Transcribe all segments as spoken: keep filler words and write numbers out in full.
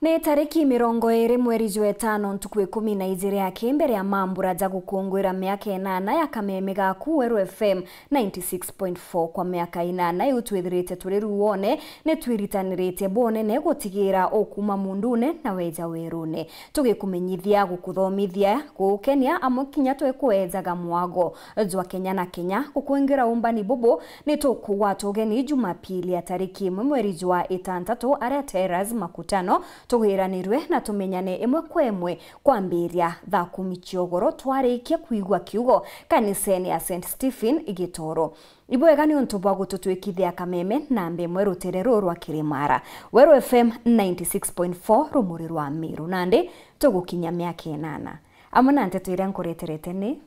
Ni tariki mirongo iri mweri jwa itano, ntuku ikumi na ijiri aki mbere ya mambura ja gukunguira miaka inana ya kameme gaku Weru F M ninety six point four. Kwa miaka inana iu twithirite turi ruone, ni twiritanirite bwonene gutigira ukuma mundune na weja werune. Tugikumenyithia, gukuthomithia, gugukenia, amwe kinya twikuejaga mwago jwa kenya na kenya. Gukwingira umbani bubu, ni tukugwata ugeni Jumapili ya tariki imwe mweri jwa itantatu aria Terrace Makutano, tugwiranirue na tumenyane imwe kwa imwe kwambiria thaa kumi cia ugoro twarikia kwigua kiugo kanisene ya Saint Stephen Gitoro. Ibwega ni untu bwa gututwikithia kameme namba imwe rutere ruru rwa Kirimara. Weru F M ninety six point four, rumuri rwa Miru. Nandi tugukinya miaka inana. Amwe na nteto iria nkureterete ni: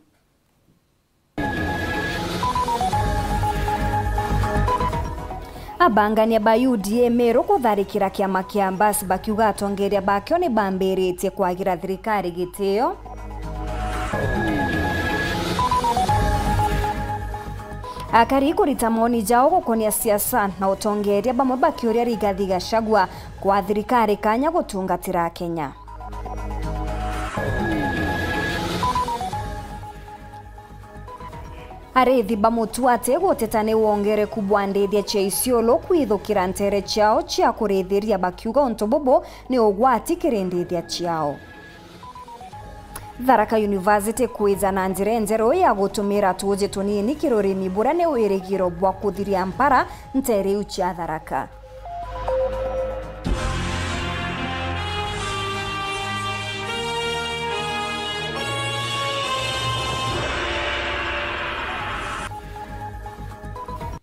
Abangania ba U D A Meru kutharikira kiama kia Mbas bakiuga atongeria bakio ni bambiritie kwagira thirikari gitio. Akari kurita maoni jao gukonia siasa na utongeria, bamwe bakiuria Rigathi Gachagua kwa thirikari kanya gutungatira Akenya. Arithi ba mutuati guteta ni wongereku bwa ndithia cia Isiolo kwithukira ntere ciao cia kurithiria, bakiuga untu bubu ni ugwati kiri ndithia ciao. Tharaka University kwija na njira injeru ya gutumira tuuji tunini kiri urimi buria ni wirigiro bwa kuthiria mpara ntere iu cia Tharaka.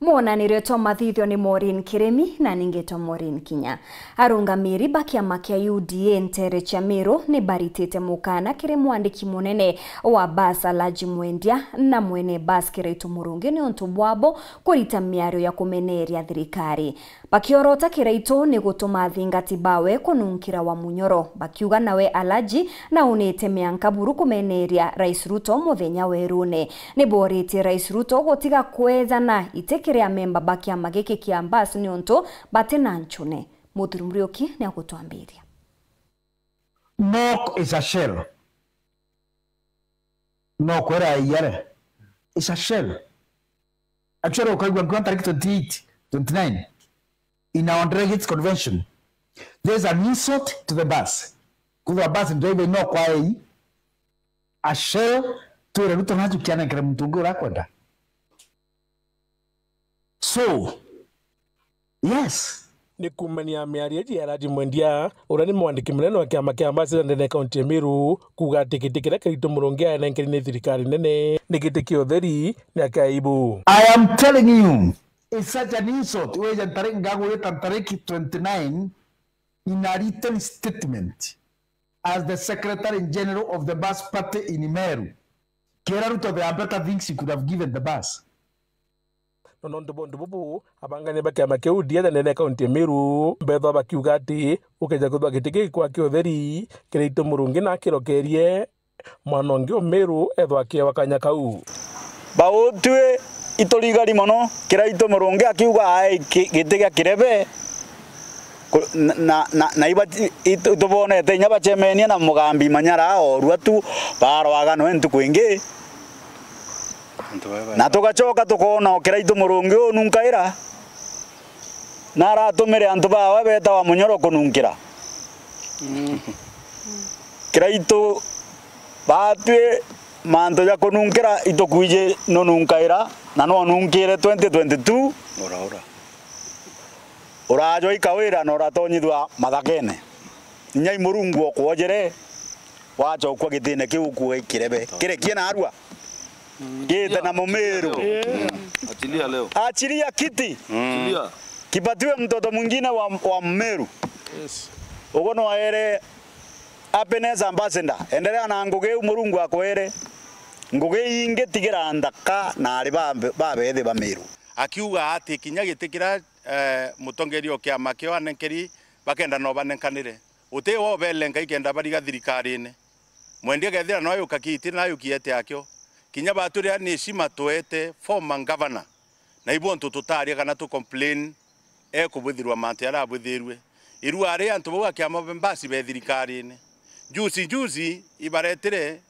Mwonanirio twa mathithio ni Maureen Kirimi na ningi twa Maureen Kinya. Arungamiri ba kiama kia U D A ntere cia Meru ni baritite mukana kiri mwandiki munene wa Mbas Alhaji Mwendia na mwene Mbas Kiraitu Murungi ni untu bwabo kurita miario ya kumeneria thirikari. Bakiorota Kiraitu ni gutuma athingati bawe kununkira wa munyoro, bakiuga nawe Alhaji naunite mianka buru kumeneria Rais Ruto muthenya werune. Ni boritie Rais Ruto gutiga kwejana iti kiri amemba ba kiama giki kia Mbas ni untu bati na nchune. Muthuri Muriuki ni agutwambiria. Nok is a shell. No kwera iyare. It's a shell. Actually, ukaigua nkiwa tariki twenty-eight, twenty-nine, in our delegates convention, there's an insult to the bus. Kwithirwa bus driver no kwa ei, a shell, twire Ruto najukia nenkere muntu ungi urakwenda. So, yes. Ni kumania miario iji ya Alhaji Mwendia, uria ni mwandiki munene wa kiama kia Mbas ndene ya kaunti ya Meru, kuuga ati giti kiria Kiraitu Murungi aenenkeri ni thirikari nene ni giti kia utheri, ni akia aibu. I am telling you, it's such an insult. Weja ntare-, ngagwita ntariki twenty-nine in a written statement as the Secretary General of the Mbas Party in Meru. Kira Ruto, there are better things you could have given the Mbas. No nontu bwa untu bubu, abangania ba kiama kiu U D A ndene ya kaunti ya Meru mbethwa bakiuga ati gukeja kwithwa giti gikwa kia utheri, Kiraitu Murungi na akirokerie mwana ungi o Meru ethwa akiewa kanya kau. Bautwi iturigari mono, Kiraitu Murungi akiuga ai ki-, giti gia kirebe, ku-, na, na, na, na ibati-, itu-, itubonete inya bacemenia na Mugambi Manyara orua tu, barwaga noe ntuku ingi. Antu baba. Na tugacoka tukoona o Kiraitu Murungi ununkaira, na aratumire antu bawe betawa munyoro kununkira. Mm. Kiraitu, batwi mantu ja kununkira itukwiji nununkaira, na nwanunkire twenty twenty-two. Ura, ura. Urajwa i Kawira na uratonyithua mathakene. Inya i Murungu okwojere, wachokua gitine kiu ukue kirebe. Kirekie narua. Mm. Gite na Mumiru. Yeah. Mm. Achilia leo. Achilia kiti. Mm. Achilia. Kipatiwe mtoto mwingine wa, wa Mmeru. Yes. Uguo no ere Happiness Ambassador. Endelea na ngugi iu Murungu akwere. Ngugi ingi tigira nthaka na ari ba, babethi ba Meru. Akiuga ati kinya giti kiria, eh, mutongeria o kiama kio anenkeri, bakenda no banenkanire. Uti wo belenka ikenda bariga thirikarine. Mwendia kethira no ayuka kiti na ayuki ete akio. Kinya batwire ni heshima twete former governor. Na ibo ntu tutaria kana tu complain ekubwithirwa mantu aria abwithirwe. Irua ri antu bau a kiama mbasi be thirikarine. Juzi juzi ibaretire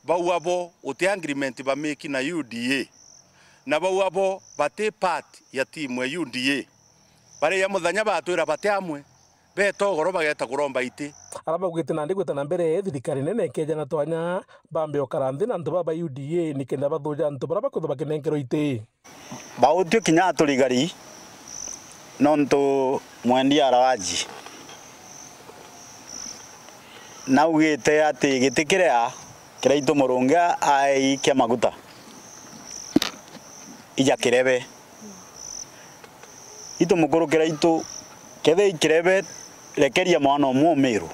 bau abo uti agreement bamiki na U D A. Na bau abo bati part ya timu ya U D A. Baria muthenya batwira bati amwe, beta ugoro bageta kuromba iti. Ara baugite nandi gwita na mbere, thirikari nene ikeja na twanya, bambe ukara nthi na antu baba U D A nikenda bathuja antu bara bakwithwa bakinenkerwa iti. Bautio kinya aturigari, nontu mwendia Arawaji naugite ati giti kiria kiraitu Murungi aei kia maguta ija kirebe. Itu mukuru kiraitu, kethira i kirebe, rekeria mwana umwe umiru.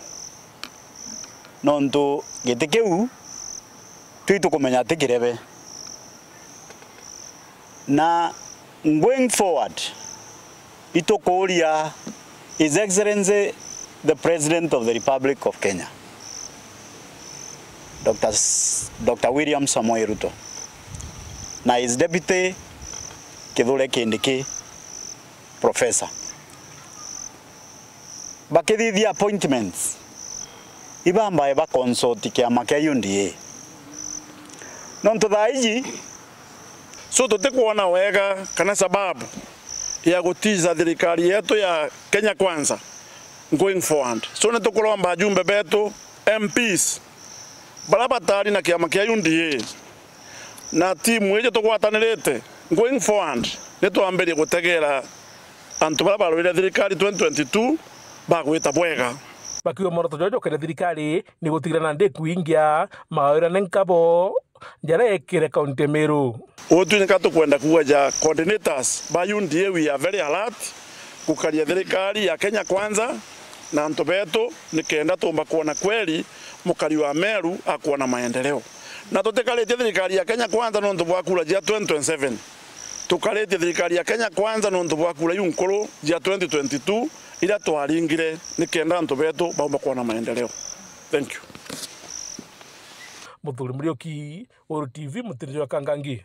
Nontu giti kiu, twi tukumenya ti kirebe. Na going forward, itukuria His Excellency the President of the Republic of Kenya, Doctor S-, Doctor William Samoei Ruto, na His Deputy Kithure Kindiki, Professor. Bakithithia appointments, ibambae ba consult kiama kia U D A. Nontu thaa iji, so tutikwona wega kana sababu ya gutiza thirikari yetu ya Kenya Kwanza going forward. So nitukuromba ajumbe betu, M Ps, bara batari na kiama kia U D A, na timu iji tugwatanirite, going forward, nitwambirie gutegera antu bara barwire thirikari twenty twenty-two bagwita bwega. Bakiuga mworoto jwao jwa kwenda thirikari ni gutigira nandi kuingia mawirane nkabo jaria ekire kaunti ya Meru. Uu twi nika tukwenda kuuga ja coordinators ba U D A, we are very alert gukaria thirikari ya Kenya Kwanza na antu betu, nikenda tuumba kwona kweli mukari wa Meru akwona maendeleo. Na tutikaritie thirikari ya Kenya Kwanza nontu bwa kura cia twenty twenty-seven. Tukaritie thirikari ya Kenya Kwanza nontu bwa kura iu nkuru cia twenty twenty-two iria twaringire nikenda antu betu baumba kwona maendeleo. Thank you. Muthuri Muriuki, Uru T V, Mutiri jwa Kangangi.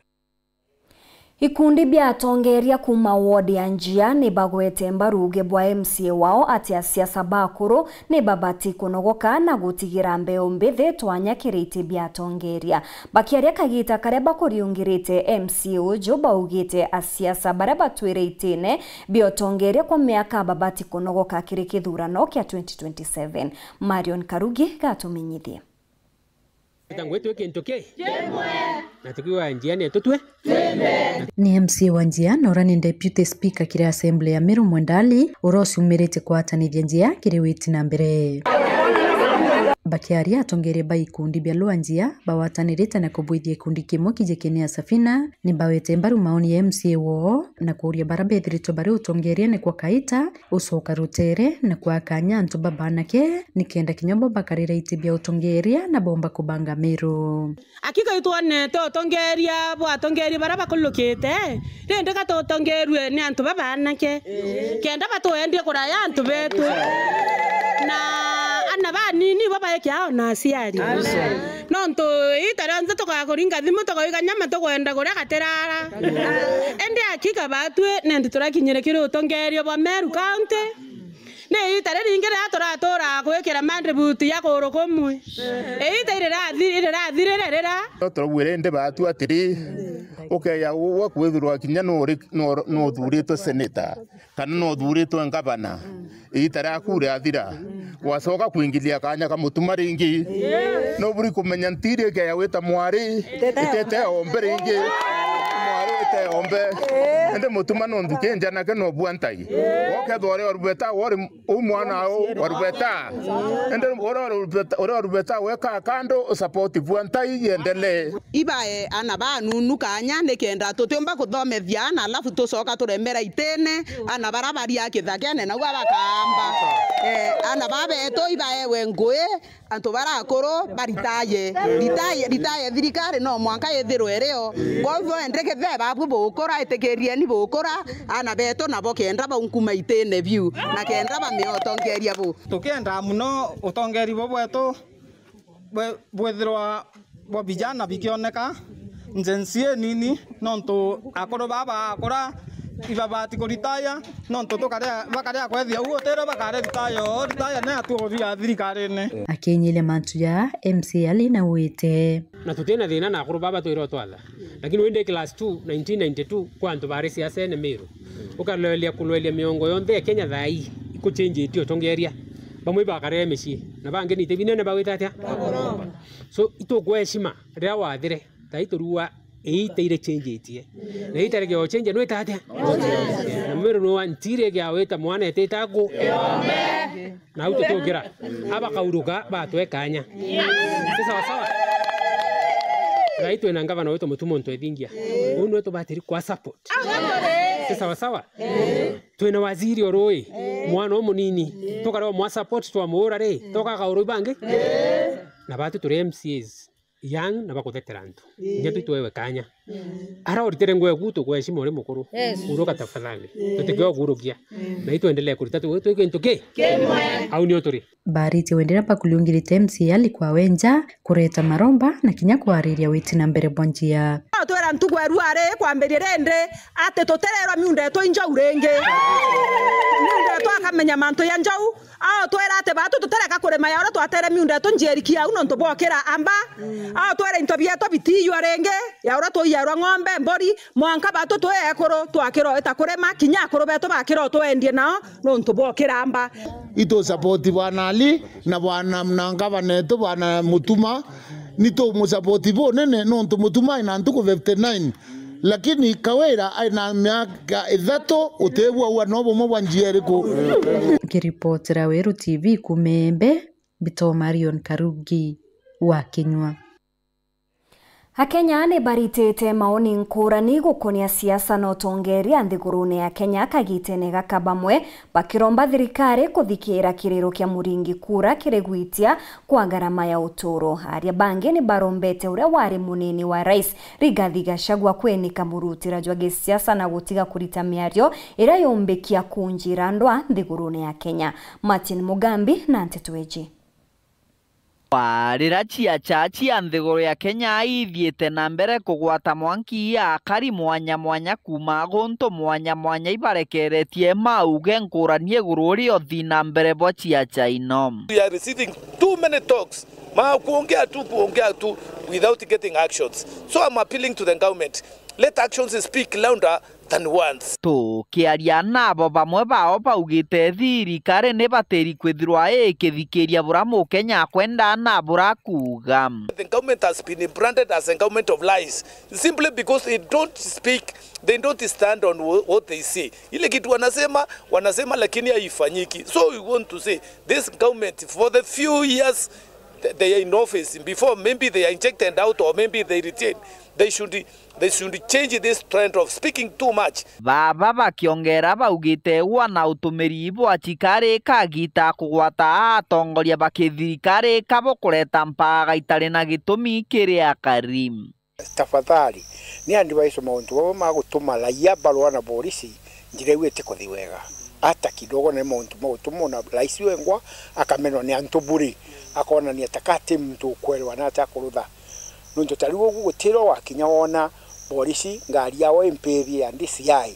Ikundi bia atongeria kuuma ward ya Njia ni bagwete mbaru uuge bwa M C A wao ati asiasa bakuru ni babati kunogoka na gutigira mbeu mbithi twanya kiri iti bia atongeria. Bakiaria kagita karia bakuriungirite M C A uju, baugite asiasa baria batwire itine bia utongeria kwa miaka babati kunogoka kiri kithurano kia twenty twenty-seven. Marion Karugi gatumenyithie. Tangwe twi kintu ki? Kimwe. Na tukiuga Njia ni tutwe. Ni M C A wa Njia na uria ni Deputy Speaker kiri Assembly ya Meru Mwendali, uria uciumiritie kwatanithia Njia kiri witi na mbere. Bakiaria, atongeria ba ikundi bia Lua Njia bagwatanirite na kubwithia gikundi kimwe kije kiri Safina, ni bawete mbaru maoni ya M C A woo na kuuria bara bethiritwe bari utongeriene kwa kaita ucoka rutere na kwaa kanya antu ba baanake, nikenda kinya bo bakarira iti bia utongeria na bomba kubanga Meru. Akika itwonete utongeria bwa atongeria bara bakurukite, rindi gatutongerue ni antu ba baanake, kenda batuendie kuraya antu betu. Na ana banini bo baekia ao na aciari. Nontu ita rionthe tugakuringa thimu, tukauga nyama tukwenda kuria gatirara. Indi akika batwi nendi turakinyire kiri utongeria bwa Meru County. Ni iita riringi riria turatura gwikira madributi ya kuguru kumwe. Iita irirathi-, irirathirire rira. No turauire indi batu atiri, ukeya ugwe kwithirwa kinya nuri-, nu-, nuthuritwe senator, kana nuthuritwe ngavana. Iita riaku riathira, wacoka kwingilia kanya ka mutuma ringi. Nuburi kumenya ntiri ikeya wita mwari, itete ombe ringi. Mwari ite ombe. Indi mutuma nundu kinja nake nobua ntai. Ukethwa uri orubeta, uri u mwana u orubeta. Indi uri orubeta, uri orubeta weka kando usapoti bua ntai yendelee. Ibae ana banunu kanya nikenda tutiumba kuthomethia ana alafu tucoka turemera itene ana bara baria kithakene nau abakaamba. Eh, ana babetu ibaewe ngui. Antu bara akuru baritaye, ritaye, ritaye thirikari no mwanka ithirwe irio. Kwa hivyo, endekethe babu bukura, itikirieni bukura, ana betu nabo kenda baunkuma itine biu, na kenda bamiotongeria bu. Tukenda muno utongeri bu bwetu bwe-, bwithirwa bwa vijana bikioneka, Gen Z inini, nontu akuru baba akura Ibabati kuritaya, nontu tukarea, bakarea kwethia uu utiro bakare ritaya, o ritaya ni atuuria thirikarine. Akinyile mantu ja M C A ali na wite. Na tutina thina na akuru baba twirwa twatha. Lakini windi class two, nineteen ninety-two, kwa antu bari siasene Meru. Ukaloelia kuloelia miongo yonthe ya Kenya thaa ii, ikuchenjitio utongeria. Bamwe bakarere micii, na bangi nite binene bagwita atia? So, itukweshima riria wathire. Thaa ii turua, iita irechenjitie. Na iita rigeochenjia, nwita atia? Na mwiru nwa ntiri igeawita mwana etite aku. Na au tutukira. Abakauruka, batwe kanya. Si sawa sawa? Thaa ii twina ngavana witu Mutuma M'Ethingia. Uu niwe tubatiri kwa support. Si sawa sawa? Twina waziri o rui, mwana umunini. Tukareo mwa support twamuura ri, tukagaurwa ibangi? Na batu turi M C As. Young na bakuthetera antu. Ii. Inya tu twewe kanya. Ara oritire ngwe gutu kwa heshima uri mukuru. Yes. Uruka tafadhali. Ii. Tutikio kurukia. Ii. Na itwendelee kurita tu, tu kintu ki? Kimwe. Au nio turi. Baritie wendera bakuliungirite M C A ali kwa wenja, kureta maromba na kinya kwariria witi na mbere bwa njia. Twera ntugu erua ari kwambiria rindi ati tutirerwa miunda yetu injau ringi. Miunda yetu akamenya mantu ya njau. Aotwira ati batu tutireka kurima ya uria twatere miunda yetu njierikia au nontu bwokira amba. Aotwira into bietu bitiyua ringi, ya uria tuiyerwa ng'ombe, mburi, mwanka batu twi ekuru twakira ita kurima, kinya akuru betu bakira twendie nao nontu bwokira amba. Itu support Bwana Ali na bwana na ngavana etu Bwana Mutuma, ni tumusupport bunene nontu Mutuma aina ntuku fifty nine. Lakini Kawira aina miaka ithatu, utibua ua no bumwe bwa njia iriku? Ngiripotera Weru T V kuuma Embe, mbitwa Marion Karugi wa Kinyua. Akenya ni baritite maoni nkurani gukonia siasa na utongeria nthigurune ya Kenya kagitene gaka, bamwe bakiromba thirikari kuthikira kiriro kia muringi kura kiri gwitia kwa ngarama ya uturo. Aria bangi ni barombete uria wari munini wa rais Rigathi Gachagua kwinika murutira jwa gisiasa na gutiga kurita miario iria yumbikia kunjira ndwa nthigurune ya Kenya. Martin Mugambi na nteto iji. Riria ciaca cia nthiguru ya Kenya ithiite na mbere kugwata mwanki, akari mwanya mwanya kuuma guntu mwanya mwanya ibarekeretie mauge nkurani iguru ria uthii na mbere bwa ciaca ino. We are receiving too many talks. Ma kuongea tu, kuongea tu without getting actions. So I'm appealing to the government. Let actions speak louder than words. Tukiaria nabo, bamwe bao baugite thirikari ni batiri kwithirwa ikithikiria bura Mukenya akwenda na bura kuuga. The government has been branded as a government of lies simply because they don't speak, they don't stand on wha-, what they say. Ile kitu wanasema, wanasema lakini haifanyiki. So we want to say this government for the few years th-, they are in office, before maybe they are injected out or maybe they retain, they should, they should change this trend of speaking too much. Baba bakiongera baugite ua na utumiri bwa cikari kagita kugwata atongoria ba kithirikari kabo kureta mpaga itari na gitumi kiri akari. Tafadhali, ni advise mauntu bamwe ma gutuma raia barua na borisi, njira iu itikuthi wega. Hata kidogo, na ni mauntu ma gutuma ona rais wengwa akamenwa ni antu buri, akonania ta ka ti muntu ukwerwa na ati akurutha. Nontu ta riu ugu gutiro wakinya wona borisi ngari yao impithi ya D C I.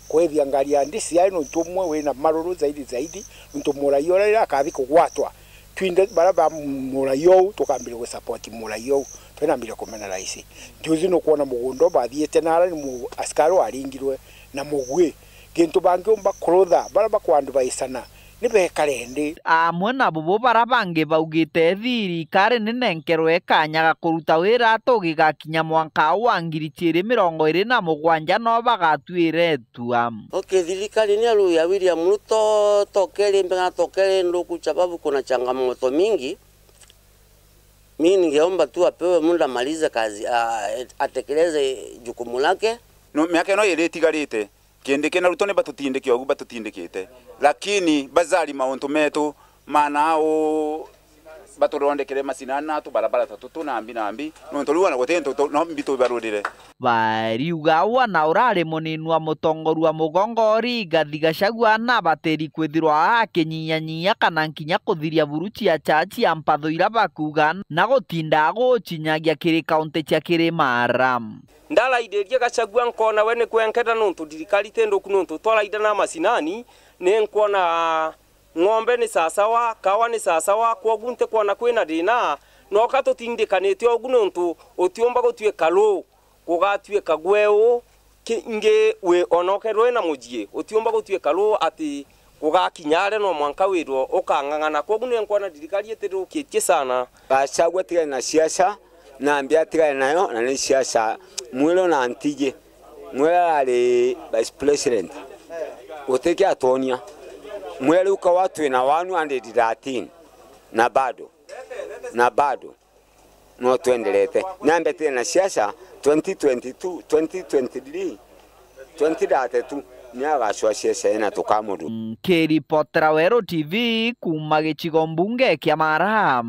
Kwithia ngari ya D C I nontu umwe wina maruru zaidi zaidi, nontu muraia uria riria akathi kugwatwa, twinthe baria ba muraia uu tukambiria gusupport muraia uu, twinambiria kumena raisi. Njuzi nukwona mugunda ubathiite nara ni mu-, askari waringirwe na mugwi. Gintu bangiumba kurutha, baria bakwadvaisana, ni bekare ndi. Amwe na bubu baria bangi baugite thirikari ni nenkerwe kanya ga kuruta wira tugigakinya mwanka wa ngiri ciiri mirongo iiri na mugwanja no bagatuire itua. Okay, thirikari ni ya William Ruto, tokeri mbega, tokeri nduku sababu kuna changamoto mingi. Mimi ningeomba tu apewe muda amalize kazi, a-, atekeleze jukumu lake. No, miaka ino iiri itigarite, Kindiki na Ruto ni batutindike ugu batutindikite, lakini bazari mauntu metu manao Baturondekere macinani na tubarabara ta tutu nambi nambi, nontu riu ona guti ntu tu-, no mbi tubarurire. Bariuga wana urari munini wa mutongoria wa Mugongo Rigathi Gachagua nabatiri kwithirwa akinyinyanyinya kana nkinya kuthiria buru cia chachi ya mpatho ira bakuuga na gutinda agucinyagia kiri kaunti cia Kirimara. Ndaraithirie Gachagua nkona we ni kwenketa nontu thirikari ti nthuku nontu twaraitha na macinani, ni nkwona ng'ombe ni sasawa, kawa ni sasawa, kwogu ntikwona kwina thina, noka tutindikanite ugu nontu utiumba gutuika ruu, gugatuika gweu, ki-, ingi wi ona ukerwe na mujii, utiumba gutuika ruu ati gugakinya aria no mwanka wirwe ukang'ang'ana. Kwogu ni nkwona thirikari itithukitie sana. Gachagua atigane na siasa, nambi atigane nayo, na ni siasa. Mwiro na Ntiji, Mwiro arari vice president, guti kiatwonia. Mwiro riu kawa twina one hundred thirteen, na bado, na bado no twenderete. Nambi atigane na siasa, twenty twenty-two, twenty twenty-three, twenty thirty-two, ni agacua siasa ena tukamuru. Nkiripotera Weru T V kuuma gicigo mbunge kia Mara,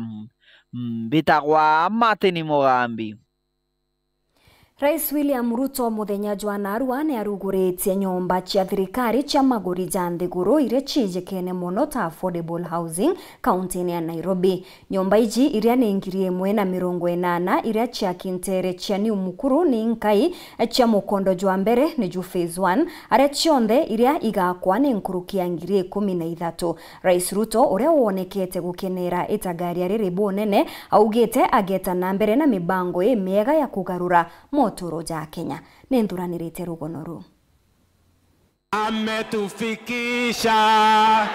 mbitagwa Martin Mugambi. Rais William Ruto muthenya jwa narua ni aruguritie nyomba cia thirikari cia maguri ja nthiguru iria ciijikene mono ta affordable housing kauntine ya Nairobi. Nyomba iji iria ni ngiri imwe na mirongo inana iria ciaki nteere cia New Mukuru ni nkai cia mukondo jwa mbere, niju phase one, aria cionthe iria igakwa ni nkuruki ya ngiri ikumi na ithatu. Rais Ruto, uria wonekete gukenera itagaria riri bunene, augite ageta na mbere na mibango imiega ya kugarura moturo ja Akenya. Ni nthuranirite rugono ruu. Ametufikisha.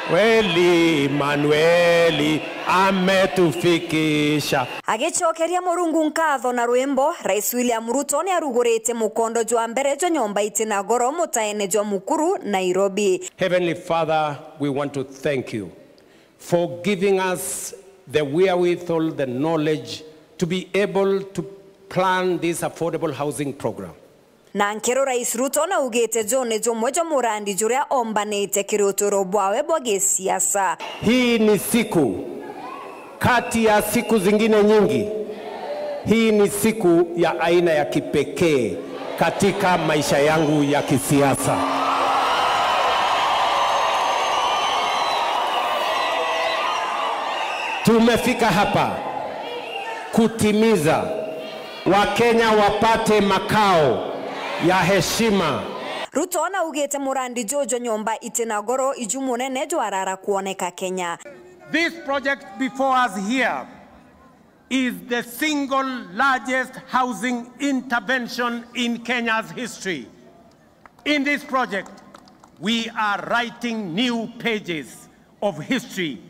Kweli, Manueli, ametufikisha. Agicokeria Murungu nkatho na rwimbo, Rais William Ruto ni arugurite mukondo jwa mbere jwa nyomba iti na goro mutaene jwa Mukuru, Nairobi. Heavenly Father, we want to thank you for giving us the wherewithal, the knowledge to be able to plan this affordable housing program. Na nkero Rais Ruto naugite juu ni jumwe jwa murandi juria ombanite kiri uturo bwawe bwa gisiasa. Hii ni siku kati ya siku zingine nyingi, hii ni siku ya aina ya kipekee katika maisha yangu ya kisiasa. Tumefika hapa kutimiza Wakenya wapate makao ya heshima. Ruto naugite murandi juju nyomba iti na goro iju munene jwarara kuoneka Kenya. This project before us here is the single largest housing intervention in Kenya's history. In this project, we are writing new pages of history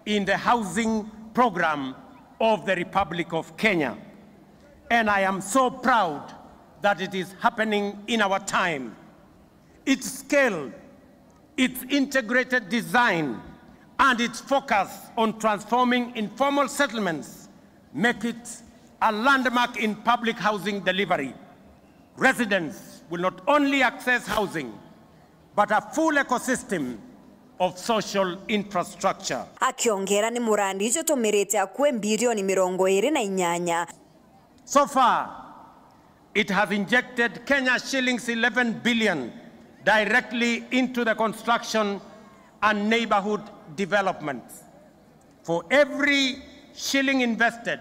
in the housing program of the Republic of Kenya. And I am so proud that it is happening in our time. Its scale, its integrated design, and its focus on transforming informal settlements make it a landmark in public housing delivery. Residents will not only access housing, but a full ecosystem of social infrastructure. Akiongera ni murandi jutumirite akue mbirioni mirongo iri na inyanya. So far, it has injected Kenya shillings eleven billion directly into the construction and neighborhood development. For every shilling invested,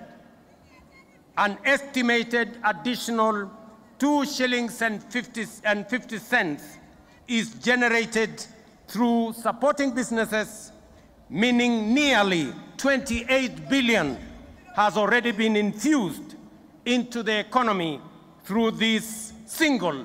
an estimated additional two shillings and fifty, and fifty cents is generated through supporting businesses, meaning nearly twenty-eight billion has already been infused into the economy through this single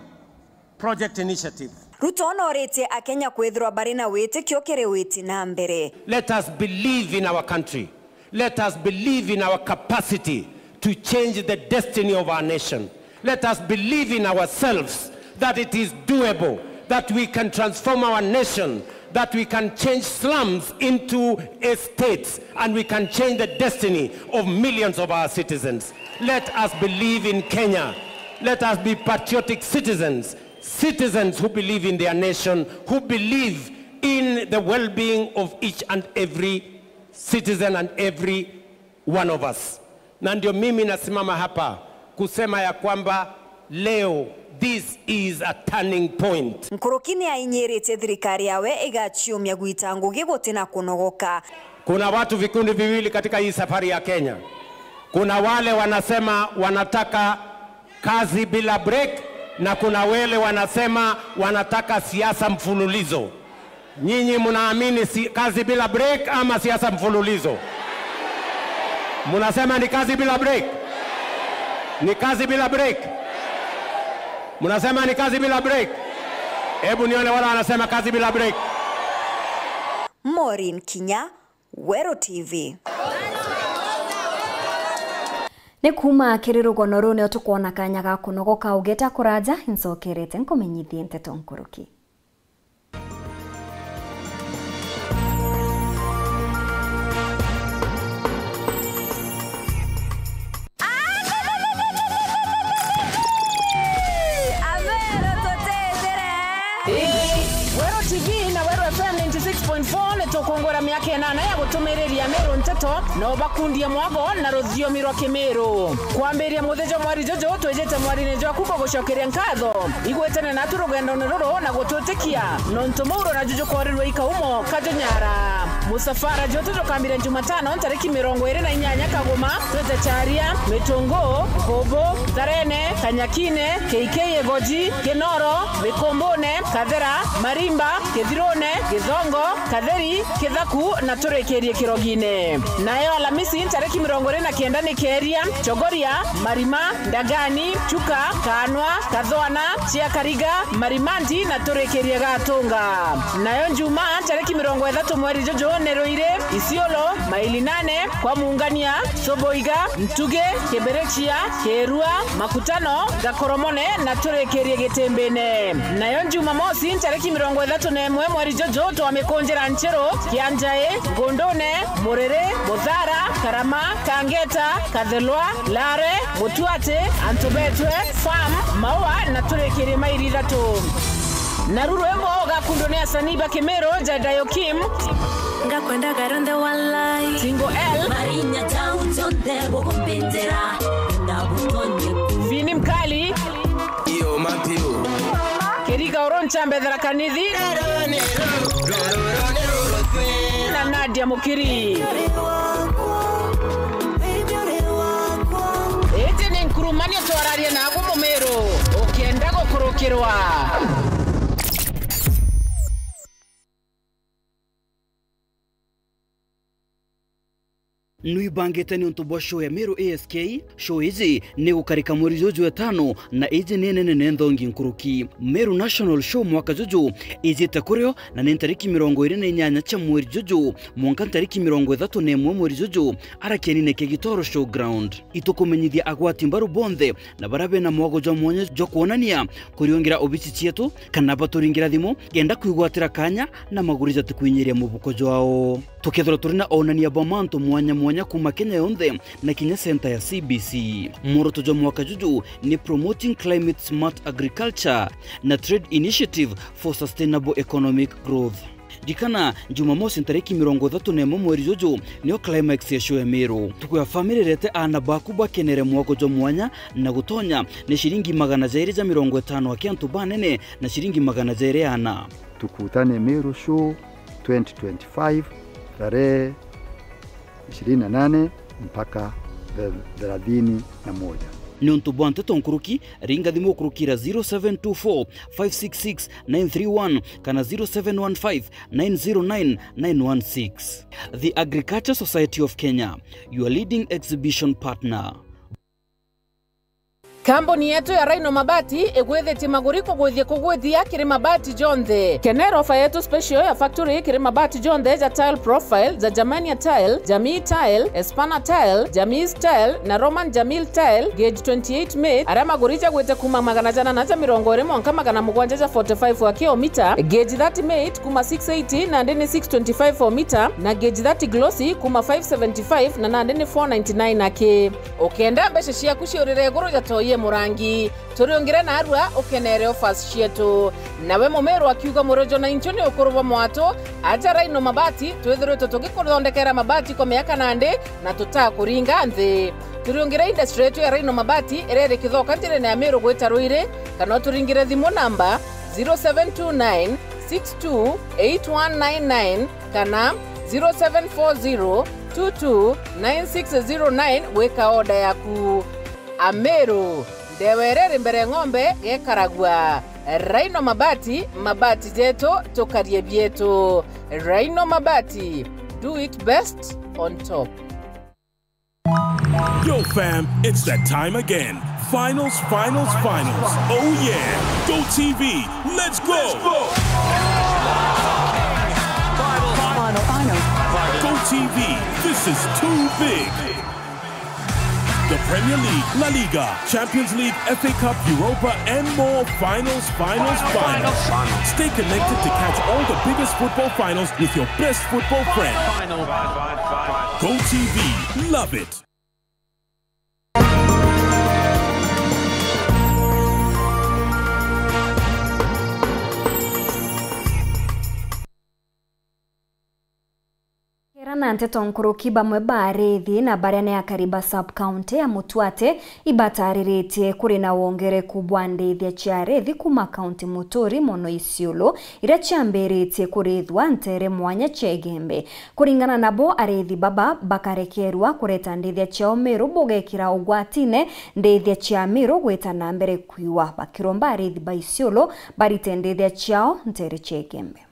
project initiative. Ruto noritie Akenya kwithirwa bari na witikio kiri witi na mbere. Let us believe in our country. Let us believe in our capacity to change the destiny of our nation. Let us believe in ourselves that it is doable, that we can transform our nation, that we can change slums into estates, and we can change the destiny of millions of our citizens. Let us believe in Kenya. Let us be patriotic citizens, citizens who believe in their nation, who believe in the well-being of each and every citizen and every one of us. Na ndio mimi nasimama hapa kusema ya kwamba leo, this is a turning point. Nkuruki ni ainyiritie thirikari yawe igaciumia gwita ngugi guti na kunogoka. Kuna watu vikundi viwili katika hii safari ya Kenya. Kuna wale wanasema wanataka kazi bila break, na kuna wale wanasema wanataka siasa mfululizo. Nyinyi mnaamini si-, kazi bila break ama siasa mfululizo? Mnasema ni kazi bila break? Ni kazi bila break? Mnasema ni kazi bila break? Hebu nione wale wanasema kazi bila break. Maureen Kinya, Weru T V. Ni kuuma kiri rugono ruu nio tukwona kanya ga kunogoka ugeta kuraja, ncokerete nkumenyithie nteto nkuruki. Ameru tutethire. Ii, Weru T V na Weru F M ninety six point four ni tukungwira miaka inana ya gutumiriria Meru nteto na ubakundia mwago na ruthiomi rwa Kimiru. Kwambiria muthenya jwa mweri juju, twijite mwarine jwaku kugucokeria nkatho igwitene natu rugendone ruru na gutwitikia, nontu mauro na juju korirwe ikaumo kajunyara. Musafara jutu jukambire Jumatano ntariki mirongo iri na inyanya Kaguma, twite Charia, Mitungu, Kubu, Tharene, Kanyakine, K K Igoji, Kinoro, Mikumbune, Kathera, Marimba, Kithirune, Githongo, Katheri, Kithaku na turikirie Kirogine. Nayo Alamisi ntariki mirongo iri na kenda ni Keria, Chogoria, Marima, Ndagani, Chuka, Kanwa, Kathwana, Chiakariga, Marimandi na turikirie Gatunga. Nayo Njuma ntariki mirongo ithatu mweri juju ni Ruiri, Isiolo, Maili Nane, kwa Mungania, Soboiga, Ntugi, Kibirichia, Kirua, Makutano, Gakoromone na turikirie Gitimbine. Nayo Njumamosi ntariki mirongo ithatu na imwe mweri juju twamikunjira Nchiru, Kianjai, Ngundune, Muriri, Muthara, Karama, Kangeta, Kathelwa, Lare, Mutuati, Antubetwe, Farm, Maua na turikirie Maili Ithatu. Naru rwimbo ugakundwa ni asanii ba Kimiru, Jadayo Kim, Ngakwendaga rionthe walai. Single L, Marinya jau jonthe bugumbindira, na butonye ku. Vini Mkali, Iyo mapiu. Kiriga Oro Nchambethera Kanithi, na Nadia Mukiri. Iji ni nkurumanio twararia naku Mumiru, ukienda gukurukirwa. Nwibangite niuntu bwa show ya Meru A S K? Show iji ni gukarika mweri juju etano, na iji ni nene na nthongi nkuruki. Meru National Show mwaka juju ijite kurio, na ni ntariki mirongo iri na inyanya cia mweri juju mwanka ntariki mirongo ithatu na imwe mweri juju, ara kienine kia Gitoro Showground. Itukumenyithia agwati mbaru bonthe na baria bena mwago jwa mwanya jwa kwonania kuriungira obici cietu, kana baturingira thimu kenda kwigwatira kanya na maguri jatikwinyiria mubuko jwao. Tukethirwa turi na onania bwa mantu mwanya mwanya kuma Kenya yonthe na kinya center ya C B C. Mworoto jwa mwaka juju ni Promoting Climate Smart Agriculture na Trade Initiative for Sustainable Economic Growth. Ririkana, Jumamosi ntariki mirongo ithatu na imwe mweri juju nio climax ya show ya Meru. Tuku ya family rete aana baku bakenere mwago jwa mwanya na gutonya ni ciringi magana jairi ja mirongo itano aki antu banene na ciringi magana jairi aana. Tukutane Meru Show twenty twenty-five, tarehe ishirini na nane mpaka thelathini na moja. Niuntu bwa nteto nkuruki, ringa thimu kurukira zero seven two four, five six six, nine three one kana zero seven one five, nine zero nine, nine one six. The Agriculture Society of Kenya, your leading exhibition partner. Kambuni yetu ya Rhino Mabati igwithitie maguri kugwithia kugwithia kiri mabati jonthe. Kenera ofa yetu special ya factory kiri mabati jonthe ja tile profile, ja Germania tile, Jamii tile, Espana tile, Jamii tile na Roman Jamil tile, gauge twenty-eight mate, aria maguri jagwite kuma magana jana na ja mirongo iri mwanka magana mugwanja ja forty-five aki o mita, gauge thirty mate kuma six eighty nandi ni six twenty-five o mita, na gauge thirty glossy kuma five seventy-five na nandi ni four ninety-nine aki. Ukenda mbeca ciaku ciurire iguru ja toi Murangi, turiungire narua ukenere offers cietu. Nawe Mumiru akiuga, Murojo na inchu ni ukuru bwa mwatu, aja Rhino Mabati, twithiritwe tugikuthondekera mabati kwa miaka nandi, na tutakuringa nthi. Turiungire industry yetu ya Rhino Mabati iria iri Kithoka njirene ya Miru gwita Ruiri, kana uturingire thimu namba zero seven two nine six two eight one nine nine kana zero seven four zero two two nine six zero nine gwika order yaku. Amiru, ndewa iria iri mbere ng'ombe gekaragua. Rhino Mabati, mabati jetu, tukarie bietu. Rhino Mabati, do it best on top. Yo, fam, it's that time again. Finals, finals, finals. Oh, yeah. Go T V, let's go. Go T V, this is too big. The Premier League, La Liga, Champions League, F A Cup, Europa, and more. Finals, finals, finals. Stay connected to catch all the biggest football finals with your best football friend. Go T V, love it. Kera na nteto nkuruki, bamwe ba arithi na baria ni akari ba sub-county ya Mutwate ibatariritie kuri na wongereku bwa ndithia cia arithi kuuma kaunti muturi mono Isiolo, iria ciambiritie kurithwa ntere mwanya cia Igembe. Kuringana nabo, arithi baba bakarekerwa kureta ndithia ciao Miru bugekira ugwatine ndithia cia Miru gwita na mbere kwiwa, bakiromba arithi ba Isiolo barite ndithia ciao ntere cia Igembe.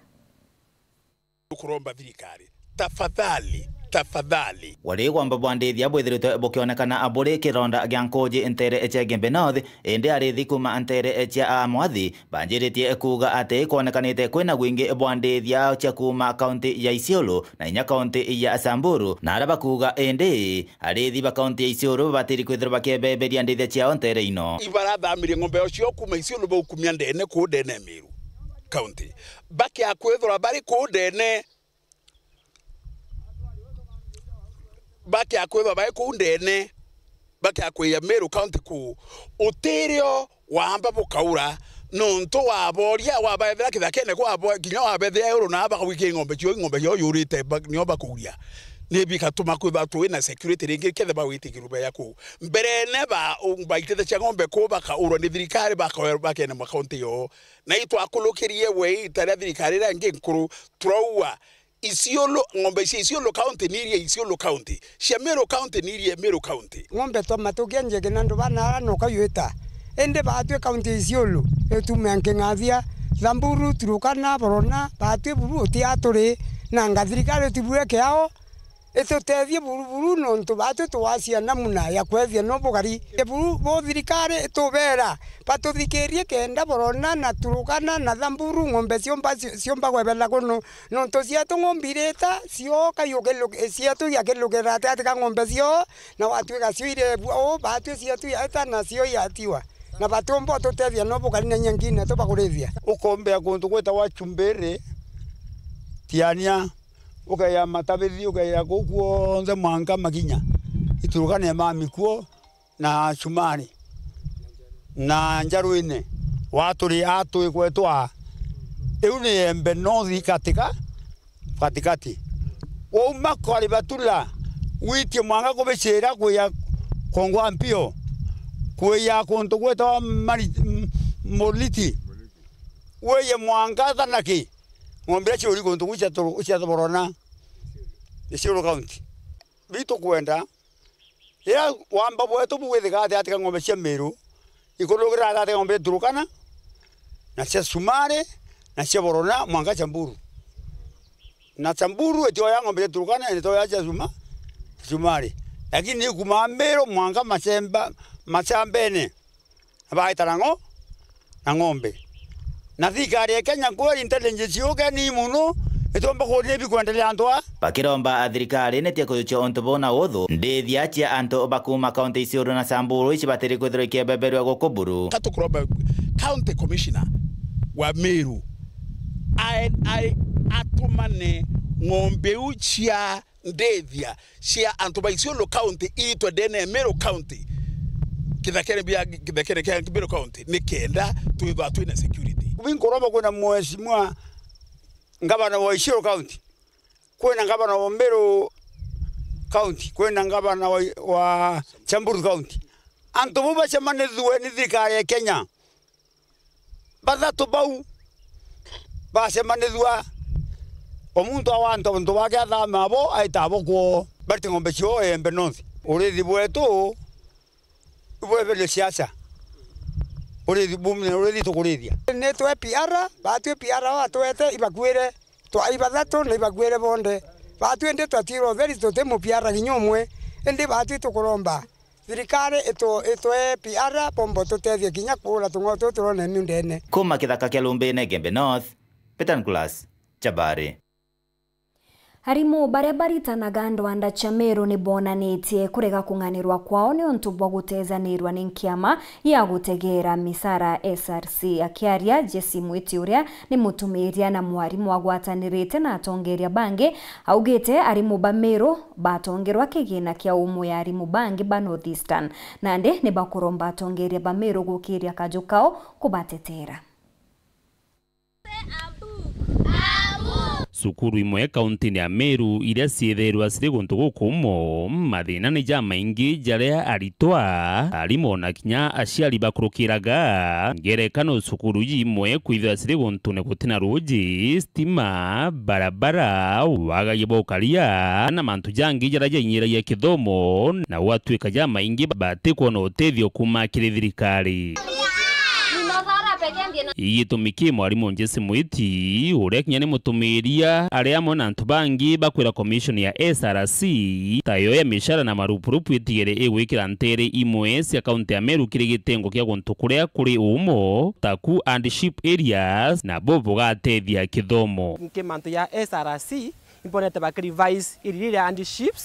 Tukuromba thirikari, tafadhali, tafadhali. Wari gwamba bwa ndithia bwithiritwe bukionekana buri kironda gia nkuji ntere cia Igembe North, indi arithi kuuma ntere cia Amwathi banjiritie kuuga ati kwonekanite kwina wingi bwa ndithia cia kuuma kaunti ya Isiolo na inya kaunti ya Samburu, na aria bakuuga indi arithi ba kaunti ya Isiolo babatiri kwithirwa bakiebeberia ndithia ciao ntere ino. Ibarathamirie ng'ombe cio kuuma Isiolo baukumia ndene kuu ndene Miru County. Bakia kwithirwa bari kuu ndene, bakia kwithirwa bari kuu ndene, bakia kwija Meru County kuu, utirio waamba bukaura, nontu waboria, wabaethera kithakene, kwabo-, kinya wabethia euru na bakagwikia ng'ombe cio, ng'ombe cio yurite, ba-, nio bakuria. Ni bigatuma kwithirwa twina security ringi, kethira bagwitikirwa beya kuu. Mberene ba-, baitithicia ng'ombe kuu, bakaurwa ni thirikari, baka-, bakene ma county yoo. Na itwakulukirie we ita ria thirikari iria ingi nkuru, turaua, Isiolo, ng'ombe cia Isiolo County ni iria Isiolo County, cia Meru County ni iria Meru County. Ng'ombe twa matukia njege na ndubana ara noka yuita. Indi baatwi county ya Isiolo, itumia nking'athia, Thamburu, Turukana, Borona, baatwi buru utia turi, na nga thirikari utibure kiao, itutethie buru buru, nontu baatwi tuwacia namuna ya kwethia no bugari. Buru bo thirikari itubera, batuthikirie kenda Borona na Turukana na Thamburu ng'ombe ciumba, ciumba gwebela kuno. Nontu cietu ng'ombe irita, cio kaiukilu-, cietu iakilukira ati ati ka ng'ombe cio, na watwika cio irebua uu, baatwi cietu yaeta na cio iatiwa. Na batiumba ututethia no bukari na inya ngine tubakurithia. Ukombea kuntu gwitagwa Chumbiri, Tiania, ukeya Matabithi, ukeya kuu kuonthe mwanka Makinya. Iturukane mami kuo, na Cumari, na Njaruine, waturi atwi kwetu aa. Iu ni Embe North katika, katikati. Wauma Kwaribatula, witie mwanka kubicira kwija Kongwa Mpio, kwija kuntu gwitagwa Mari-, M-, Moliti, wije mwanka Thanaki, ng'ombe iria ciuri kuntu kuu cia Turu-, cia Borona, Isiolo County. Bitu kwenda Riria wamba bwetu bugwithika gati gati ka ng'ombe cia Meru, ikurukira gati gati ka ng'ombe cia Turukana, na cia Cumari, na cia Borona, mwanka Samburu. Na Samburu itioya ng'ombe cia Turukana, itioya cia Cuma-, Cumari. Lakini ikumaa Meru mwanka Macemba-, Macambene. Baita na ng'o-, na ng'ombe. Na thirikari ya Kenya kweli intelligence yuke ni mono, itiumba kuria bikwendelea antu aa. Bakiromba thirikari nitie kujukia untu buu na uthu, ndithia cia antu ba kuuma kaunti Isiolo na Samburu ici batiri kwithirwa ikiebeberua guku buru. Ka tukuromba county commissioner wa Meru ae-, ae-, atumane ng'ombe iu cia ndithia cia antu ba Isiolo County iitwe ndene ya Meru County. Kithekene bia, kithekene kia Meru County, ni kenda twithwa twina security. Binkuromba kwina mheshimiwa ngavana wa Isiolo County, kwina ngavana wa Meru County, kwina ngavana wa, wa Samburu County. Antu bau bacemanithue ni thirikari ya Kenya. Bathatu bau bacemanithua, o muntu awa antu, antu bake athame abo, aita abo kwoo, barite ng'ombe ciao Igembe North. Urithi bwetu ibweberio siasa. Urithi bumne, urithi tukurithia. Nitwe P R, batwi P R batwete ibakuire, twa ibathatu na ibakuire bonde. Batwi ndi twatwirwe utheri tuti mu P R kinya umwe, indi batwi tukuromba thirikari itu-, itwe P R bombo tutethie kinya kuura tung'o tuturone miundene. Kuma kithaka kia Lumbine, Igembe North, Peter Nicholas Chabari. Arimu baria baritanaga ndwanda cia Meru ni bonanitie kurega kung'anirwa kwao niuntu bwa gutezanirwa ni nkiama ya gutegeera misara S R C. Akiaria, Jesse Mwiti, uria ni mutumiiria na mwarimu agwatanirite na atongeeria bangi, augite arimu ba Meru batongerwa kigina kia umwe ya arimu bangi ba North Eastern. Nandi ni bakuromba atongeeria ba Meru gukiiria kaju kao kubateteera. Cukuru imwe kauntine ya Meru iria ciithairwa ciri guntu gukumo, mathina ni jamaingi jaria aritwa, arimu na kinya aciari bakurukiraga. Ngerekano, cukuru imwe kwithirwa ciri guntune gutina ruuji, stima, barabara, wagagia bwa ukaria, na mantu jangi jaria jainyiragia kithomo, na gwatwika jamaingi batikwona utethio kuuma kiri thirikari. Igitumi ki mwarimu Jesse Mwiti, uria kinya ni mutumiiria, ari amwe na antu bangi bakwira commission ya S R C, tayo ya mishara na marupurupu itigere igwikira nteere imwe cia kaunti ya Meru kiri gitengo kia guntu kuria kuri uumo, taku hardship areas, na bo bugatethia kithomo. Nki mantu ya S R C, imbonete baki revise iria hardship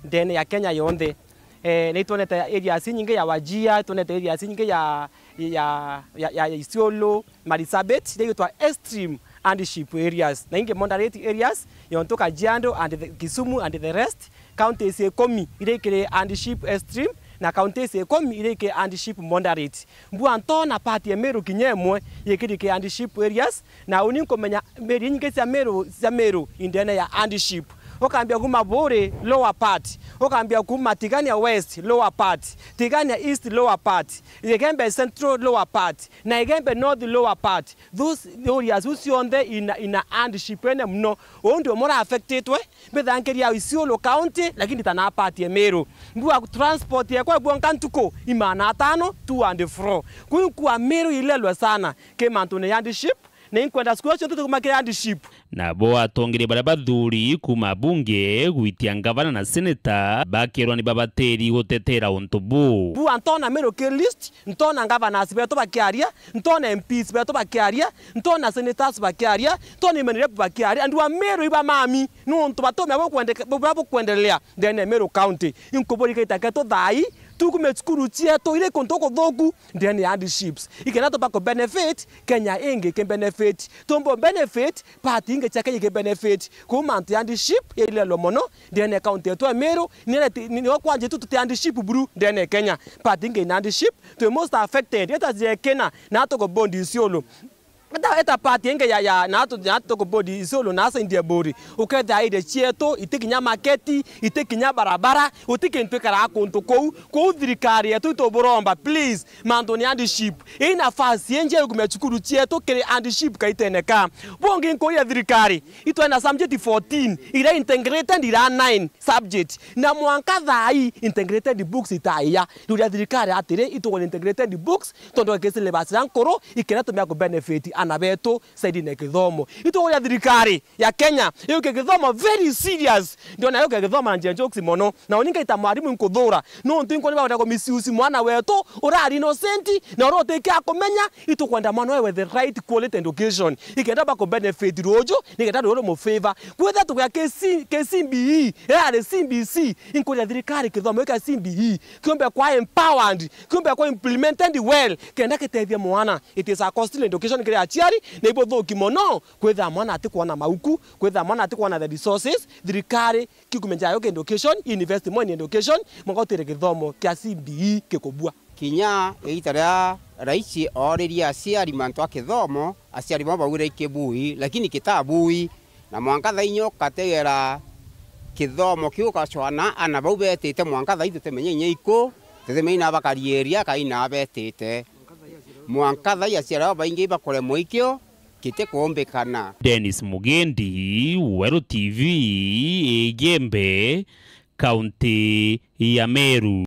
ndene ya Kenya yonthe. Eh, ni twonete areas inyingi ya Wajir, twonete areas inyingi ya, ya, ya, ya Isiolo, Marsabit, iria igwitwa extreme hardship areas, na ingi moderate areas, yontu Kajiado and the, Kisumu and the rest, counties ikumi iria ikiri hardship extreme, na counties ikumi iria ikiri hardship moderate. Mbua ntona part ya Meru kinya imwe yikiri ki hardship areas, na uni nkumenya meri inyingi cia Meru, cia Meru indene ya hardship. Ukambia kuma Buuri lower part, ukambia kuma Tigania West lower part, Tigania East lower part, Igembe Central lower part, na Igembe North lower part. Those areas iu cionthe ina, ina hardship ene muno. Uu ndi umwe ura affectitwe, mbithankiria Isiolo County, lakini tana part ya Meru. Mbua transport yekwa bwonka ntuku i maana atano to and fro. Kuu kwa Meru ilelwe sana ki mantune ya hardship, na inkwenda cukuru cionthe tukuma ki hardship. Nabo atongeria baria bathuri kuuma bunge gwitia ngavana na seneta bakerwa ni babateri gutetera untu buu. Mbua ntona Meru ki list, ntona governors betu bakiaria, ntona M Ps betu bakiaria, ntona senators bakiaria, ntona M N L A rep bakiaria, andu a Meru iba mami, nuntu batumia bukwendeke-, buria bukwendelea ndene ya Meru County. Inkuburi gaita ketu thaai, tukume cukuru cietu iri kuntu kuthuku ndene ya hardship. Ikenda tumba ku benefit, Kenya ingi ki benefit. Tumbo benefit, part ingi cia Kenya iki benefit. Kuu mantu ya hardship yailelwa mono, ndene ya county yetu ya Meru, nio kwanja itu tuti hardship buru ndene ya Kenya. Part ingi ina hardship, twi most affected. Eta jekena, na tuko bondi Isiolo. Eta, eta part ingi ya, ya, na tu, na tuko bondi Isiolo, na side ya Buuri. Ukethira area cietu, iti kinya market, iti kinya barabara, uti kintu ikaraa kuntu kuu. Kuu thirikari yetu ituburomba, please, mantu ni hardship. Ii nafasi inje yukumia cukuru cietu kiri hardship kaitene ka. Bungi nkuria thirikari, itwena subject fourteen, ira integrated ira nine subject. Na mwanka thaai integrated books itaia. Riuria thirikari atiri, itugure integrated books, tondu ki syllabus ria nkuru, ikenda tumia ku benefit ana betu side-ine ya kithomo. Ituguria thirikari ya Kenya yuke kithomo very serious. Ndiona yuke kithomo na njira njuksi mono. Na uni ngaita mwarimu inkuthura. Nuntu inkwona ni bakwenda ku misuse mwana wetu, urari innocent, na uria utikia kumenya, itukwenda mwana we with the right quality education. Ikenda baku benefit ruju, nikenda ruru mu favor. Kwitha tugia K C, K C B E, irari C B C, inkuria thirikari kithomo kia C B E, kiumbe kwa empowered, kiumbe kwa implemented well, kenda kitethia mwana. It is a costly education kiri aciari, na ibuthuki mono, kwitha mwana atikwona mauku, kwitha mwana atikwona the resources, thirikari kikumenya yayo ki education, invest more in education, mwanka utire kithomo kia C B E kikubua. Kinya igiita riria raisi ooririe aciari mantu a kithomo, aciari bamwe baugire i kibui, lakini kitabui. Na mwanka thaa inya ukategera kithomo kiu ugacwana ana bau betite mwanka thaa ii tutimenya inya iku, tutimenya ina bakari area kana ina betite. Mwanka thaa ii aciari bau baingi ibakuremwa ikio, kitikuumbikana. Dennis Mugendi, Weru T V, Igembe, kaunti ya Meru.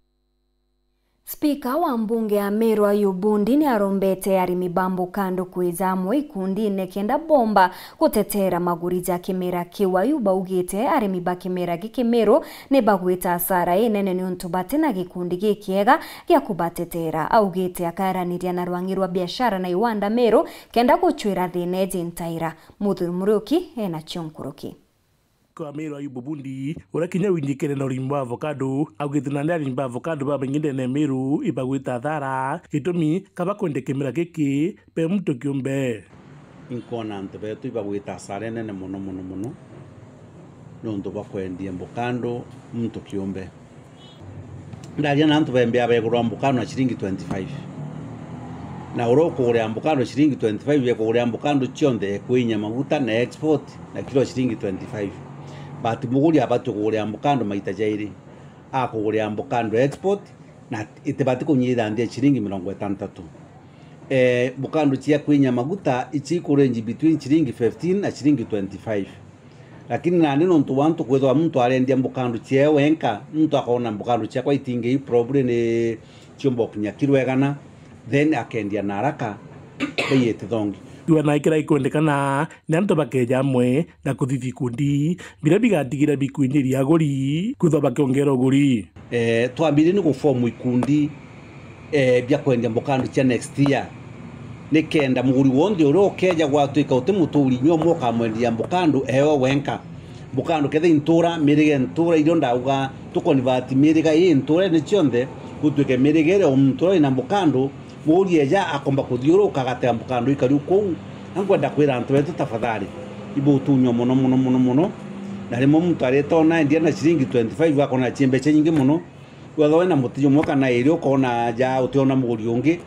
Spika wa mbunge ya Meru Ayubu Bundi niarombete arimi ba mbukando kwija amwe ikundine kenda bomba gutetera maguri ja kimera kiu. Ayubu augite arimi ba kimera giki Meru ni bagwita asara inene niuntu batina gikundi gikiega gia kubatetera. Augite akaeraniria na rwang'i rwa biashara na iwanda Meru kenda gucwira thina iji ntaira. Muthuri Muriuki ena cio nkuruki. Kwa Meru Ayubu Bundi, uria kinya winjikene na urimi bwa avocado, augite nandi arimi ba avocado babaingi ndene ya Meru ibagwita athara, gitumi kaba kwendia kimera giki be muntu kiumbe. Inkwona antu betu ibagwita asara inene mono, mono, mono, niuntu bwa kwendia mbukando muntu kiumbe. Ndaria na antu bembea begurwa mbukando na ciringi twenty-five. Na uria ukugurira mbukando ciringi twenty-five, ekugurira mbukando cionthe, ekwinyia maguta na export na kilo ciringi twenty-five. But muguri abati kugurira mbukando maita jairi. Akugurira mbukando export na itibati kunyitha nthi ya ciringi mirongo itantatu. Eh, mbukando cia kwinyia maguta ici ikurenji between ciringi fifteen na ciringi twenty-five. Lakini nandi nontu bwa antu kwithirwa muntu arendia mbukando ciae wenka, muntu akona mbukando ciakwa itingi probably ni ciumba gukinya kiro igana, then akendia na haraka, bei itithongi. Kiuga na kira ikwendekana ni antu bakeja amwe na kuthithia ikundi biria bigatigira bikwinyiria aguri kwithirwa bakiongera uguri. Eh, twambirie ni gufomu ikundi, eh, bia kwendia mbukando cia next year, nikenda muguri wonthe uria ukeja gwatwika uti muturi inya umwe ukamwendia mbukando ewe wenka. Mbukando ketha intura, miriga intura irio ndauga tukonivati miriga ii intura ni cionthe, gutwike miriga iria o muntu uria wina mbukando, muguri eja akomba kuthiuruka agatega mbukando ikari kuu. Na nkwenda kwira antu betu tafadhali, ibutunywa mono, mono, mono, mono. Na rimwe muntu aritona endia na ciringi twenty-five akona ci mbeca nyingi mono. Wethwa wina muti jumwe kana iri ukona ja utiona muguri ungi,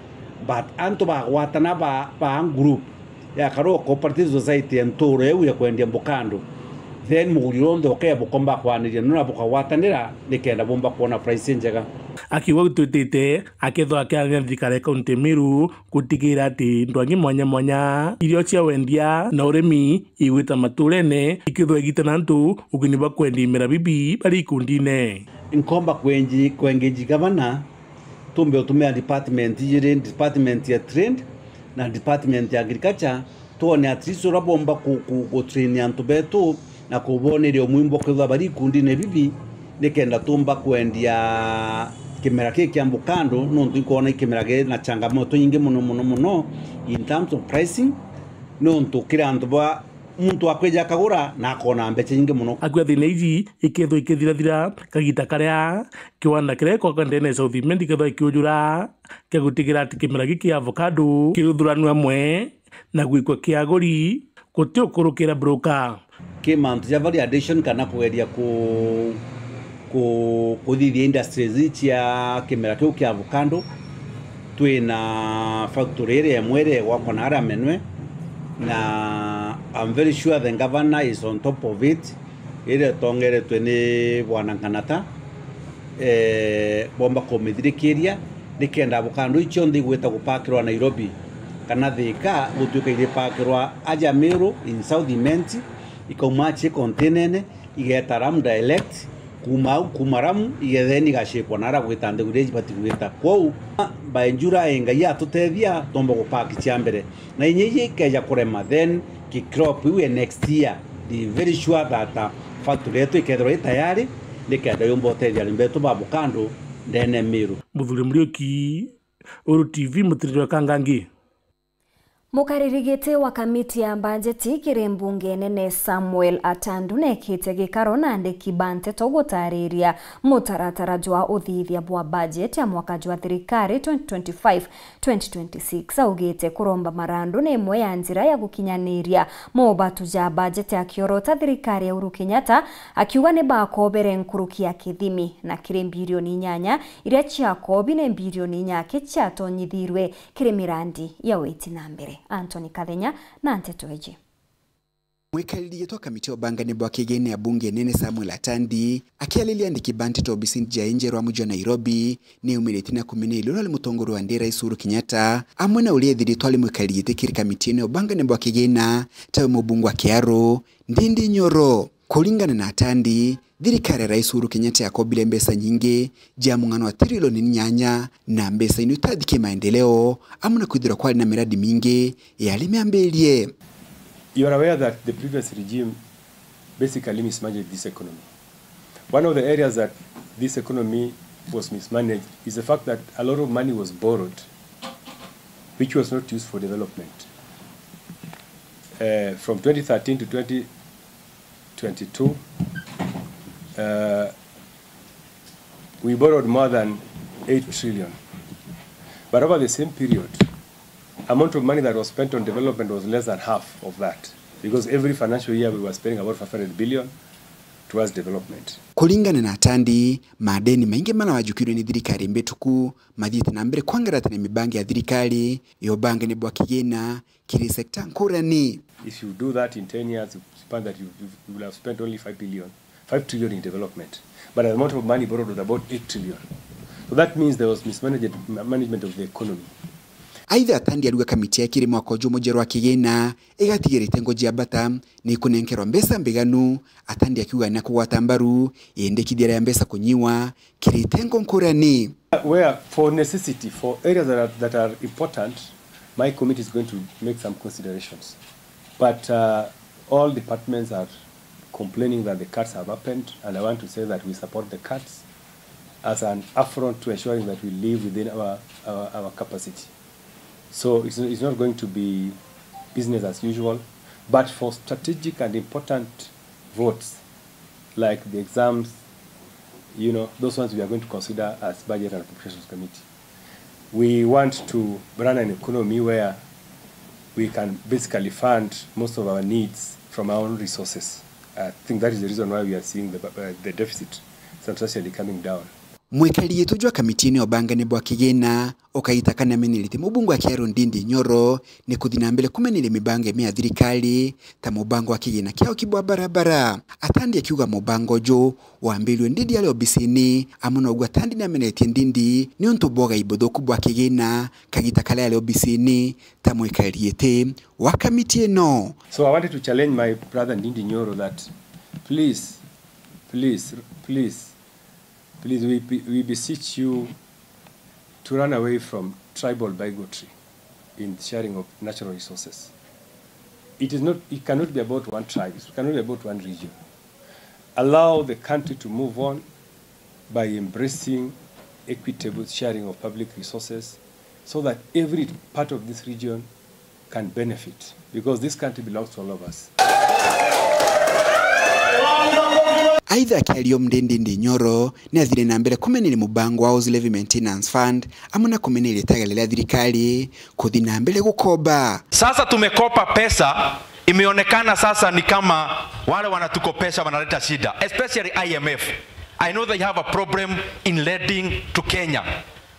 but antu bagwatana ba, ba group ya karua cooperative society ya nturo iu ya kwendia mbukando, then muguri uria unthe ukea bukomba kwaniria nuna bukagwatanira nikenda bumba kwona price njega. Akiuga gutwitite akethwa akiarania na thirikari ya kaunti ya Meru gutigira ati ndwangi mwanya mwanya irio cia wendia na urimi igwita maturene, ikithwa igita na antu uguni bwa kwendia imera bibi bari ikundine. Nkomba kwenji-, kwengeji gavana, tumbe utumira department ijiri, department ya trade na department ya agriculture, twone at least uria bomba ku-, ku-, gutrain antu betu na kuboneria umwimbo kwithwa bari ikundine bibi, nikenda tumba kwendia kimera kii kia mbukando, nontu inkwona i kimera kiri na changamoto nyingi mono, mono, mono in terms of pricing, nontu kiri antu ba muntu akwija akagura na akona mbeca nyingi mono. Akua thina iji ikethwa ikithirathira kagita karia kiwanda kiria gikwaka ndene ya South Imenti gikethwa gikiujura, kia gutigira ati kimera giki kia avocado kiruthuranua amwe na gwikwa kia aguri guti ukurukira broker. Ki mantu ja value addition kana kugeria ku-, ku-, kuthithia industries cia kimera kiu kia avocado. Twina factory iria imwe iria igwakwa na aria Menwe, na I'm very sure the governor is on top of it, iria itongeretwe ni Bwana Nkanata, eh, bomba kumithirikiria nikenda avocado iu cionthe igwita gupakirwa Nairobi kana Thika, gutwika iripakirwa aja Meru in South Imenti, ikauma aci containene, igeta Lamu direct, kuma au, kuma Lamu, igetheni igashipwa na aria gwita nthiguru iria ibati gwita. Kwou, by July, Ngai atutethia, twomba gupaki cia mbere. Na inya iji ikeja kurema, then ki crop iu ya next year, ndi very sure that, uh, factory yetu ikethirwa i tayari, nikenda yumba utethia arimi betu ba avocado ndene Meru. Muthuri Muriuki, Uru T V, Mutiriri wa Kangangi. Mukariri giti wa kamiti ya bajeti kiri mbunge nene Samuel Atandu nekite gikaro na andiki ba nteto gutariria mutaratara jwa uthithia bwa bajeti ya mwaka jwa thirikari twenty twenty-five twenty twenty-six. Augite kuromba marandu ni imwe ya njira ya gukinyaniria mobatu ja bajeti, akiorota thirikari ya Uhuru Kenyatta, akiuga ni bakobere nkuruki ya kithimi, na kiri mbirioni inyanya iria ciakobi ni mbirioni inya aki ciatonyithirwe kiri mirandi ya witi na mbere. Anthony Kathenya na nteto iji. Mwikariri giti wa kamiti ya ubangani bwa kigeni ya bunge nene Samuel Atandi akiariria andiki ba nteto obisini ja inje rwa muji wa Nairobi, ni umiritie na kumeneria uria uri mutongoria wa nthi rais Uhuru Kenyatta, amwe na uria ethiritwe ari mwikariri giti kiri kamiti ino ya ubangani bwa kigina, tawe mubunge wa Kiaru, Ndindi Nyoro. Kuringana na Atandi, thirikari ya rais Uhuru Kenyatta yakobire mbeca nyingi ja mung'ano wa tirilioni inyanya, na mbeca ino itathi ki maendeleo, amwe na kwithirwa kwari na miradi mingi yari miambirie. You are aware that the previous regime basically mismanaged this economy. One of the areas that this economy was mismanaged is the fact that a lot of money was borrowed, which was not used for development. Uh, from twenty thirteen to twenty twenty-two, uh, we borrowed more than eight trillion. But over the same period, amount of money that was spent on development was less than half of that, because every financial year we were spending about five hundred billion towards development. Kuringana na Atandi, madeni maingi mara wajukirwe ni thirikari mbituku mathiite na mbere kwangaratania mibango ya thirikari ya ubangani bwa kigina kiri sekta nkurani. If you do that in ten years, you find that you, you, you will have spent only five billion, five trillion in development. But the amount of money borrowed was about eight trillion. So that means there was mismanagement, management of the economy. Aitha, Atandi ariuga kamiti ya kiri mwaka uju mujeru wa kigina igatigirite ngo jia bata ni kunenkerwa mbeca mbiganu, Atandi akiuga ni akugwata mbaru yendekithia ria mbeca kunyiwa kiri itengo nkurani. Where for necessity, for areas that are, that are important, my committee is going to make some considerations. But, uh, all departments are complaining that the cuts have happened, and I want to say that we support the cuts as an affront to ensuring that we live within our, our, our capacity. So it's, it's not going to be business as usual, but for strategic and important votes, like the exams, you know, those ones we are going to consider as Budget and Appropriations Committee. We want to run an economy where we can basically fund most of our needs from our own resources. I think that is the reason why we are seeing the, uh, the deficit substantially coming down. Mwikariri giti jwa kamiti ino ya ubangani bwa kigina ukaita kana amenerete mubunge wa Kiaru Ndindi Nyoro ni kuthi na mbere kumeneria mibango imwe ya thirikari, ta mubango wa kigina kia uki bwa barabara. Atandi akiuga mubango uju wambiriwe Ndindi ari obisini, amwe na uguo Atandi ni ameneretie Ndindi ni untu bwa ugai buthuku bwa kigina kagita karia ari obisini ta mwikariri giti wa kamiti ino. So I wanted to challenge my brother Ndindi Nyoro that please, please, please, please, we, be- we beseech you to run away from tribal bigotry in sharing of natural resources. It is not, it cannot be about one tribe, it cannot be about one region. Allow the country to move on by embracing equitable sharing of public resources so that every part of this region can benefit, because this country belongs to all of us. Aitha akiaria Ndindi Nyoro ni athire na mbere kumeneria mubango wa House Levy Maintenance Fund, amwe na kumeneria itagaria ria thirikari kuthi na mbere gukomba. Sasa tumekopa pesa, imeonekana sasa ni kama wale wanatukopesha wanaleta shida, especially I M F. I know they have a problem in lending to Kenya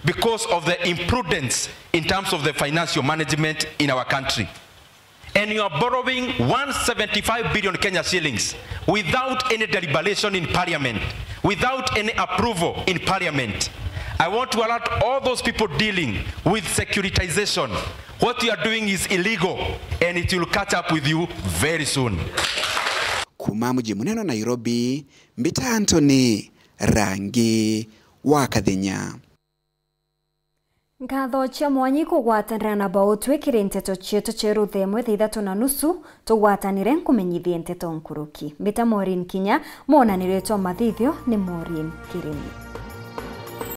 because of the imprudence in terms of the financial management in our country. And you are borrowing one seventy-five billion Kenya shillings without any deliberation in parliament, without any approval in parliament. I want to alert all those people dealing with securitization. What you are doing is illegal and it will catch up with you very soon. Kuma muji munene wa Nairobi, mbita Anthony Rangi wa Kathenya. Nkatho cia mwanyi kugwatanira na bautwi kiri nteto cietu cia rutha imwe thaa ithatu na nusu, tugwatanire nkumenyithie nteto nkuruki. Mbita Maureen Kinya, monaniritwe mathithio ni Maureen Kirimi.